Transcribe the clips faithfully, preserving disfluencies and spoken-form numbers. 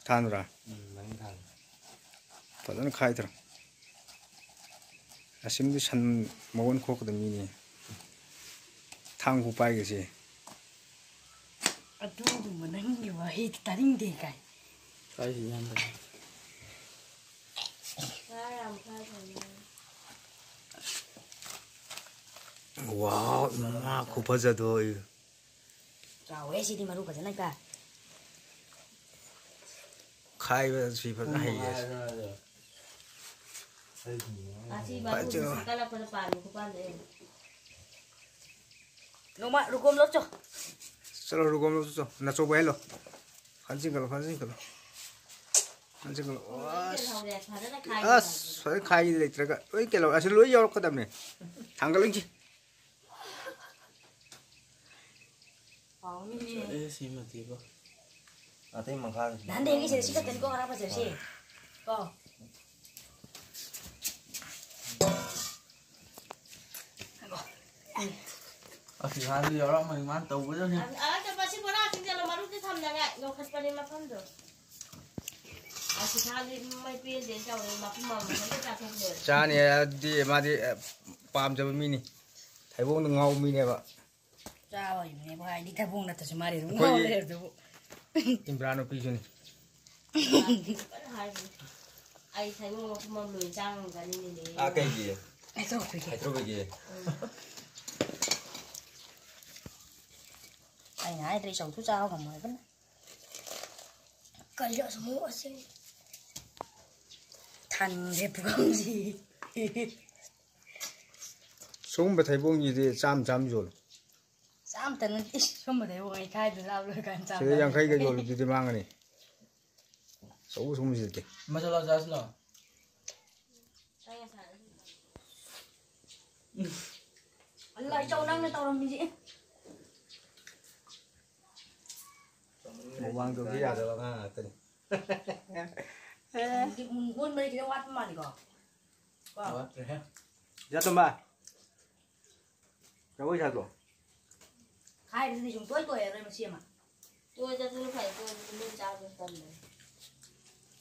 ꯊꯥꯟꯕ꯭ꯔꯥ? ꯎꯝ, ꯃꯅꯤꯡ ꯊꯥꯟ꯫ ꯐꯖꯅ ꯈꯥꯏꯊꯔꯣ꯫ ꯑꯁꯤꯝꯗꯤ ꯁꯟ ꯃꯎꯟ ꯈꯣꯛꯀꯗꯕ ꯃꯤꯅꯤ꯫ ꯊꯥꯡ ꯈꯨ ꯄꯥꯏꯒꯁꯦ꯫ ꯑꯗꯨꯒꯨꯝꯕ ꯅꯪꯒꯤ ꯋꯥꯍꯩꯗꯤ ꯇꯥꯅꯤꯡꯗꯦ ꯀꯥꯏ꯫ ꯀꯥꯏꯁꯤ ꯌꯥꯝ ꯐꯩ꯫ ꯋꯥꯎ, ꯏꯃꯥ, ꯈꯨꯐꯖꯗꯣ꯫ ꯆꯥꯎꯋꯦ ꯁꯤꯗꯤ ꯃꯔꯨ ꯐꯖꯅ ꯀꯥ꯫ ꯈꯥꯏꯕ ꯁꯤ ꯐꯖꯅ ꯍꯩꯌꯦ꯫ ꯑꯁꯤ ꯃꯔꯨꯁꯤ ꯐꯖꯅ꯫ ꯀꯜꯂꯛꯄꯗ ꯄꯥꯟꯕ ꯈꯨꯄꯥꯟꯗꯣ ꯌꯦꯡꯉꯣ꯫ ꯅꯣꯡꯃ ꯔꯨꯀꯣꯝ ꯂꯧꯆꯣ꯫ ꯆꯠꯂꯣ, ꯔꯨꯀꯣꯝ ꯂꯧꯆꯣ꯫ ꯅꯆꯧꯕ ꯍꯥꯏꯍꯜꯂꯣ꯫ ꯐꯖꯅ ꯆꯤꯡꯈꯠꯂꯣ, ꯐꯖꯅ ꯆꯤꯡꯈꯠꯂꯣ꯫ ꯐꯖꯅ ꯆꯤꯡꯈꯠꯂꯣ꯫ ꯑꯁ꯫ ꯂꯣꯏ ꯀꯦꯜꯍꯧꯔꯦ꯫ ꯐꯖꯅ ꯈꯥꯏꯒꯦ ꯑꯁ, ꯍꯥꯏꯕꯗꯣ꯫ ꯐꯖꯅ ꯈꯥꯏꯒꯦꯗꯤ ꯂꯩꯇ꯭ꯔꯒ ꯂꯣꯏ ꯀꯦꯜꯍꯧꯔꯦ꯫ ꯑꯁꯤ ꯂꯣꯏ ꯌꯥꯎꯔꯛꯀꯗꯕꯅꯦ꯫ ꯊꯥꯡꯒꯠꯂꯨ ꯏꯟꯆꯤ꯫ ꯍꯥꯎꯅꯤꯅꯦ꯫ ꯑꯦ, ꯁꯤꯃꯗꯤꯕꯣ꯫ ꯑꯇꯩ ꯃꯈꯥ꯫ ꯅꯍꯥꯟꯗꯒꯤ ꯁꯤꯗ ꯁꯤ ꯈꯛꯇꯅꯤꯀꯣ ꯈꯔ ꯐꯖꯕꯁꯦ꯫ ꯀꯣ꯫ ꯑꯁꯤ ꯍꯥꯟꯅ ꯌꯥꯎꯔꯝꯃꯅꯤ ꯃꯥꯅ ꯇꯧꯕꯗꯨꯅꯤ꯫ ꯑ, ꯑ, ꯃꯁꯤ ꯕꯣꯔꯥ ꯆꯤꯡꯁꯤꯜꯂꯣ, ꯃꯔꯨꯗꯤ ꯊꯝꯅꯉꯥꯏ꯫ ꯂꯧꯈꯠꯄꯅꯦ ꯃꯐꯝꯗꯣ꯫ ꯑꯁꯤ ꯊꯥꯗꯤ ꯃꯩ ꯄꯦꯟꯗꯦꯅ ꯇꯧꯔꯦ, ꯃꯄꯨꯝ ꯑꯃꯃꯝ ꯂꯣꯏ ꯆꯥꯊꯣꯛꯈ꯭ꯔꯦ꯫ ꯆꯥꯅꯤ ꯑꯗꯨꯗꯤ ꯃꯥꯗꯤ, ꯑ, ꯄꯥꯝꯖꯕ ꯃꯤꯅꯤ꯫ ꯊꯩꯕꯣꯡꯗ ꯉꯥꯎꯕ ꯃꯤꯅꯦꯕ꯫ ꯆꯥꯕꯒꯤꯅꯦꯕ ꯍꯥꯏꯗꯤ ꯊꯩꯕꯣꯡ ꯅꯠꯇ꯭ꯔꯁꯨ ꯃꯥꯗꯤ ꯑꯗꯨꯝ ꯑꯩꯈꯣꯏꯒꯤ ꯉꯥꯎ ꯂꯩꯔꯕꯗꯨꯕꯨ꯫ ꯏꯝꯕ꯭ꯔꯥꯟ ꯅꯨꯄꯤꯁꯨꯅꯤ꯫ ꯐꯖꯅ ꯍꯥꯏꯕꯅꯤ꯫ ꯑꯩ ꯊꯩꯕꯣꯡ ꯃꯄꯨꯝ ꯑꯃ ꯂꯣꯏ ꯆꯥ ꯉꯝꯒꯅꯤꯅꯦ꯫ ꯑꯥ, ꯀꯩꯒꯤ? ꯍꯥꯏꯗꯣꯛꯄꯤꯒꯦ꯫ ꯍꯥꯏꯗꯣꯛꯄꯤꯒꯦ꯫ ꯎꯝ꯫ ꯑꯩꯅ ꯍꯥꯏꯗ꯭ꯔꯦ, ꯏꯆꯧꯁꯨ ꯆꯥꯕ ꯉꯝꯃꯣꯏꯕꯅ꯫ ꯀꯩꯅꯣ ꯑꯁ ꯃꯣꯔꯣꯛ ꯑꯁꯦꯡꯕ꯫ ꯊꯟꯗꯦ ꯄꯨꯈꯝꯁꯤ꯫ ꯁꯨꯒꯨꯝꯕ ꯊꯩꯕꯣꯡꯁꯤꯗꯤ ꯆꯥꯝ ꯆꯥꯝ ꯌꯣꯜꯂꯨ꯫ ꯆꯥꯝꯇ ꯅꯠꯇꯦ, ꯁꯨꯝꯕ ꯊꯩꯕꯣꯡ ꯑꯩ ꯈꯥꯏꯗ ꯂꯥꯞ ꯂꯣꯏ ꯀꯥꯟ ꯆꯥꯝ ꯁꯤꯗ ꯆꯥꯝ ꯌꯥꯡꯈꯩꯒ ꯌꯣꯜꯂꯨ꯫ ꯌꯣꯜꯂꯨꯗꯨꯗꯤ ꯃꯥꯡꯉꯅꯤ꯫ ꯑꯆꯧꯕ ꯁꯨꯝꯕꯁꯤꯗꯤ꯫ ꯃꯆꯥ ꯂꯥꯎ ꯆꯥꯁꯤ ꯂꯥꯎ꯫ ꯑꯜꯂꯥ, ꯏꯆꯧ ꯅꯪꯅ ꯇꯧꯔꯝꯃꯤꯁꯦ꯫ ꯃꯨꯛꯕꯥꯡ ꯇꯧꯕ ꯌꯥꯗꯕ ꯑꯉꯥꯡ ꯉꯥꯛꯇꯅꯤ꯫ ꯍꯧꯖꯤꯛ ꯃꯨꯟꯕꯩ ꯈꯤꯇꯪ ꯋꯥꯠꯄ ꯃꯥꯜꯂꯤꯀꯣ? ꯀꯣ? ꯋꯥꯠꯇ꯭ꯔꯦꯍꯦ꯫ ꯌꯥꯇꯣꯝꯕ꯫ ꯖꯒꯣꯏ ꯁꯥꯗ꯭ꯔꯣ? ꯈꯥꯏꯕꯗꯨꯗꯤ ꯁꯨꯡꯇꯣꯏ ꯇꯣꯏꯔꯔꯣꯏ ꯃꯁꯤ ꯑꯃ꯫ ꯇꯣꯏꯗꯕꯗꯨꯅ ꯐꯩ, ꯇꯣꯏꯕꯗꯨ ꯃꯤ ꯆꯥꯕꯗ ꯇꯜꯂꯦ꯫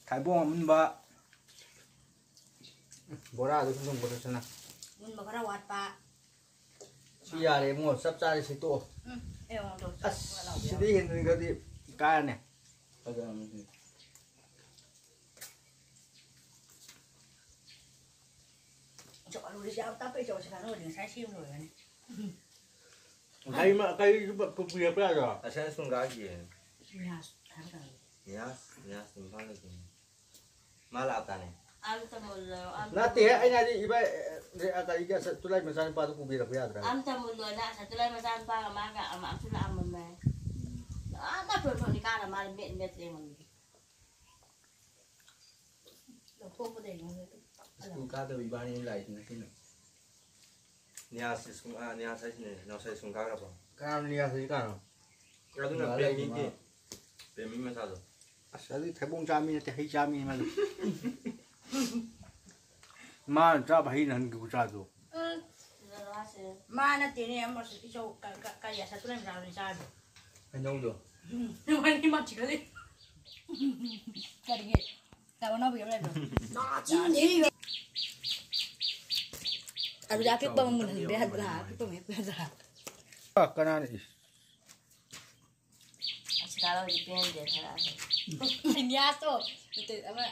ꯊꯩꯕꯣꯡ ꯑꯃꯨꯟꯕ ꯕꯣꯔꯥꯗꯨ ꯁꯨꯝ ꯊꯣꯡꯕꯗꯨ ꯆꯅ꯫ ꯃꯨꯟꯕ ꯈꯔ ꯋꯥꯠꯄ꯫ ꯁꯤ ꯌꯥꯔꯦ ꯏꯕꯨꯡꯉꯣ, ꯆꯞ ꯆꯥꯔꯦ, ꯁꯤ ꯇꯣꯛꯑꯣ꯫ ꯎꯝ, ꯑꯦ, ꯑꯃꯨꯛ ꯇꯧ꯫ ꯑꯁ, ꯁꯤꯗꯤ ꯍꯦꯟꯗ꯭ꯔꯒꯗꯤ ꯀꯥꯔꯅꯤ꯫ ꯐꯖꯔꯝꯃꯦ ꯁꯤ꯫ ꯆꯣ, ꯑꯂꯨꯗꯤ ꯆꯥꯕ ꯇꯞꯄꯦ, ꯆꯣ, ꯁꯤ ꯀꯥꯟꯅꯕꯗꯤ ꯉꯁꯥꯏ ꯁꯦꯝ ꯂꯣꯏꯔꯅꯤ꯫ ꯉꯁꯥꯏ ꯃ-, ꯀꯩꯁꯨ ꯄ-, ꯄꯨꯕꯤꯔꯛꯄ ꯌꯥꯗ꯭ꯔꯣ? ꯑꯁ, ꯑꯩꯅ ꯁ꯭ꯀꯨꯜ ꯀꯥꯈꯤꯌꯦ꯫ ꯅꯤꯌꯥꯁ ꯍꯥꯏꯕ ꯀꯅꯥꯅꯣ? ꯅꯤꯌꯥꯁ, ꯅꯤꯌꯥꯁ ꯏꯝꯐꯥꯜ ꯂꯩꯈꯤꯕꯅꯦ꯫ ꯃꯥ ꯂꯥꯛꯇꯥꯅꯦ꯫ ꯑꯝꯇ ꯃꯨꯜꯂꯣ, ꯑꯝꯇ ꯅꯠꯇꯦꯍꯦ, ꯃꯨꯜꯂꯣ꯫ ꯑꯩꯅ ꯍꯥꯏꯗꯤ ꯏꯕꯥꯏ, ꯑꯦ, ꯑ, ꯀꯔꯤꯒꯤ ꯑꯁ ꯇꯨꯂꯥꯏ ꯃꯆꯥꯅꯨꯄꯥꯗꯣ ꯄꯨꯕꯤꯔꯛꯄ ꯌꯥꯗ꯭ꯔꯥ? ꯑꯝꯇ ꯃꯨꯜꯂꯣꯅ ꯑꯁ ꯇꯨꯂꯥꯏ ꯃꯆꯥꯅꯨꯄꯥꯒ ꯃꯥꯒ ꯑꯃ ꯑꯝꯁꯨ ꯂꯥꯛꯑꯝꯃꯝꯃꯦ꯫ ꯎꯝ꯫ ꯑꯥ, ꯅꯠꯇ꯭ꯔꯣ ꯊꯣꯡꯅꯤ ꯀꯥꯔ ꯃꯥꯅ ꯃꯦꯠ ꯃꯦꯠ ꯂꯩꯔꯝꯃꯦ꯫ ꯂꯧꯊꯣꯛꯄꯗ ꯌꯦꯡꯉꯣ꯫ ꯁ꯭ꯀꯨꯜ ꯀꯥꯗꯕ ꯏꯕꯥꯅꯤ ꯂꯥꯛꯏꯁꯤ ꯉꯁꯤꯅ꯫ ꯅꯤꯌꯥꯁ ꯁ꯭ꯀꯨꯜ, ꯑ, ꯅꯤꯌꯥꯁ ꯍꯥꯏꯁꯤꯅꯦ, ꯅꯥꯎꯁꯥꯏ ꯁ꯭ꯀꯨꯜ ꯀꯥꯈ꯭ꯔꯕꯣ? ꯀꯅꯥꯅꯣ ꯅꯤꯌꯥꯁ ꯍꯥꯏꯁꯤ ꯀꯅꯥꯅꯣ? ꯑꯗꯨꯅ ꯃꯥ ꯂꯩ, ꯄ꯭ꯔꯦꯃꯤꯒꯤ, ꯃꯥ꯫ ꯄ꯭ꯔꯦꯃꯤ ꯃꯆꯥꯗꯣ꯫ ꯑꯁ, ꯑꯗꯨꯗꯤ ꯊꯩꯕꯣꯡ ꯆꯥ ꯃꯤ ꯅꯠꯇꯦ, ꯍꯩ ꯆꯥ ꯃꯤꯅꯤ ꯃꯥꯗꯤ꯫ ꯃꯥꯅ ꯆꯥꯕ ꯍꯩ ꯅꯍꯥꯟꯒꯤ ꯈꯨꯆꯥꯗꯣ꯫ ꯎꯝ꯫ ꯃꯥ ꯅꯠꯇꯦꯅꯦ, ꯑꯃꯁꯨ ꯏꯆꯧ ꯀ-, ꯀ-, ꯀꯔꯤ ꯑꯁꯥ ꯇꯨꯂꯥꯏ ꯃꯆꯥꯗꯨꯅꯤ ꯆꯥꯗꯣ꯫ ꯍꯩꯅꯧꯗꯣ꯫ ꯎꯝ꯫ ꯃꯥꯗꯤ ꯃꯆꯤꯒꯗꯤ꯫ ꯀꯔꯤꯒꯤ? ꯇꯥꯃꯣ ꯅꯥꯎꯕꯤꯒ ꯂꯩꯕ꯭ꯔꯣ? ꯅꯥꯆꯤꯟꯊꯤꯕ꯫ ꯑꯗꯨꯗꯤ ꯑꯄꯤꯛꯄ ꯑꯃ ꯃꯨꯜꯍꯟꯕ ꯌꯥꯗ꯭ꯔꯥ? ꯑꯄꯤꯛꯄ ꯑꯃ ꯍꯦꯛꯄ ꯌꯥꯗ꯭ꯔꯥ? ꯑ, ꯀꯅꯥꯅ ꯏꯁ? ꯑꯁ, ꯀꯥꯔꯣꯏꯗꯤ ꯄꯦꯟꯗꯦ ꯈꯔ꯫ ꯅꯤꯌꯥꯁꯇꯣ, ꯅꯠꯇꯦ, ꯑꯃ,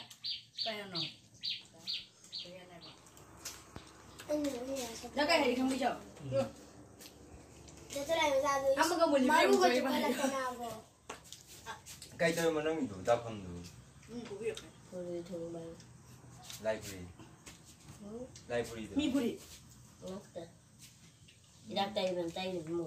ꯀꯩꯅꯣ? ꯅꯪ ꯀꯩ ꯍꯥꯏꯒꯦ ꯈꯪꯕꯤꯖꯣ? ꯑꯃꯒ ꯃꯨꯜꯂꯤ ꯃꯔꯨ ꯄꯤꯔꯝꯗꯣꯏꯕ꯫ ꯀꯩ ꯇꯧꯔꯝꯕ ꯅꯪꯒꯤꯗꯨ, ꯗꯥꯐꯝꯗꯨ? ꯎꯝ, ꯄꯨꯕꯤꯔꯛꯀꯦ꯫ ꯄꯨꯔꯤ ꯊꯣꯡꯕ꯫ ꯂꯥꯏ ꯄꯨꯔꯤ꯫ ꯎꯝ꯫ ꯂꯥꯏ ꯄꯨꯔꯤꯗꯨ꯫ ꯃꯤ ꯄꯨꯔꯤ꯫ ꯅꯠꯇꯦ꯫ ꯍꯤꯗꯥꯛ ꯇꯩꯕꯅ ꯇꯩꯔꯤꯕ ꯃꯨꯛ꯫